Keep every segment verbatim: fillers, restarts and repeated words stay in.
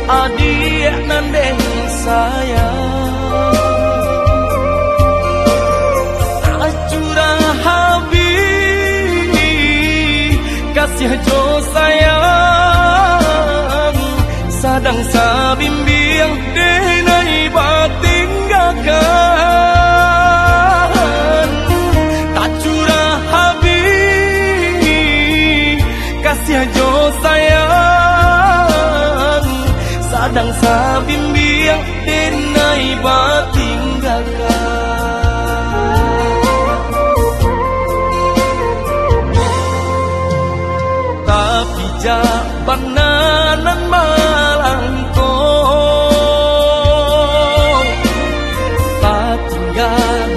Adiak nan den sayang, tacurah habih kasiah jo sayang, sadang sabimbiang denai batinggakan. Tacurah habih kasiah jo sayang, sadang sabimbiang denai batinggakan. Tapi jak bana nan malangko, tatingga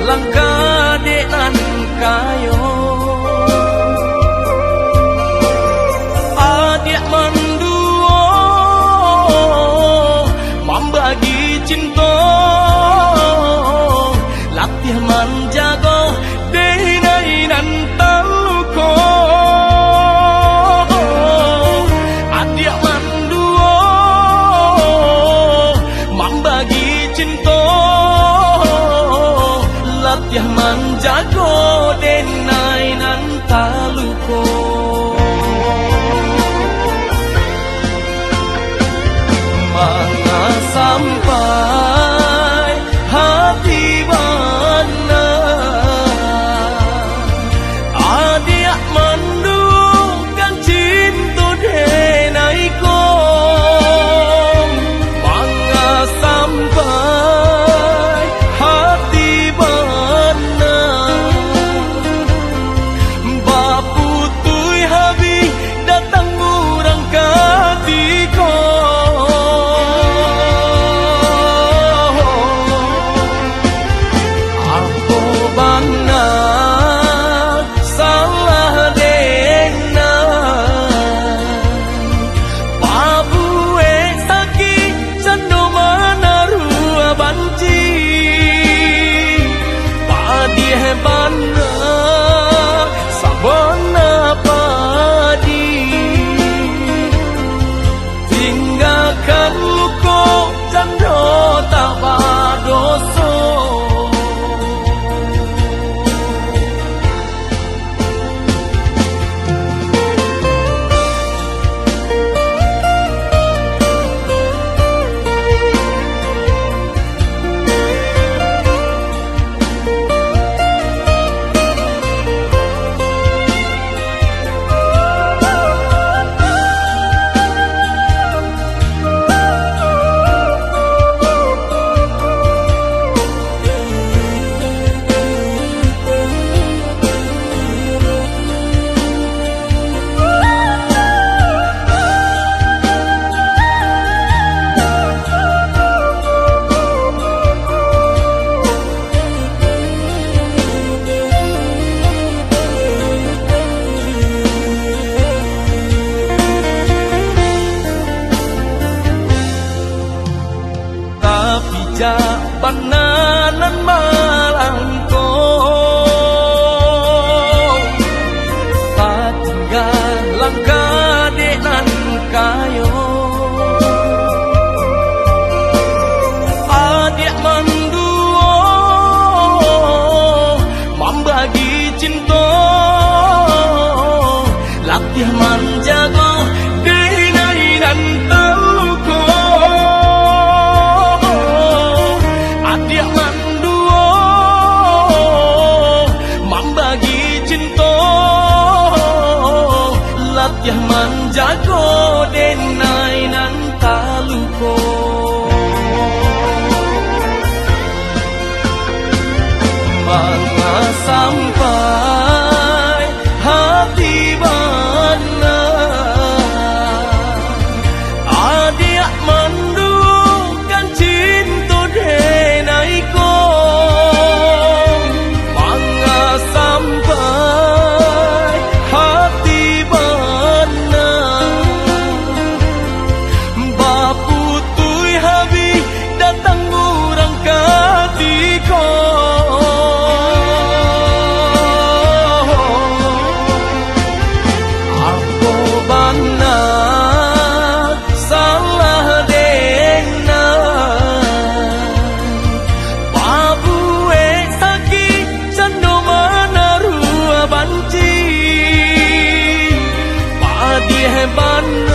langkah dek nan kayo. Adiak manduo mambagi cinto, latiah manjago denai nan taluko. Adiak manduo mambagi cinto, latiah manjago denai nan taluko. Manga sampai hati bana, adiak mandukan cinto denai ko. Manga sampai hati bana, baputuih habih datang urang ka tiko. Apo bana salah dena, pabuek sakik cando manaruah banci. Padiah bana sabana padi, tinggakan luko cando tak badoso. Tapi jak bana nan malangko, tatingga langkah dek nan kayo. Adiak manduo mambagi cinto, latiah manjago dek nan taluko. Adiak manduo mambagi cinto, latiah manjago dek nan taluko. Manga sampai hati bana, adiak mandukan cinto denai ko. Manga sampai hati bana, baputuih Hebat.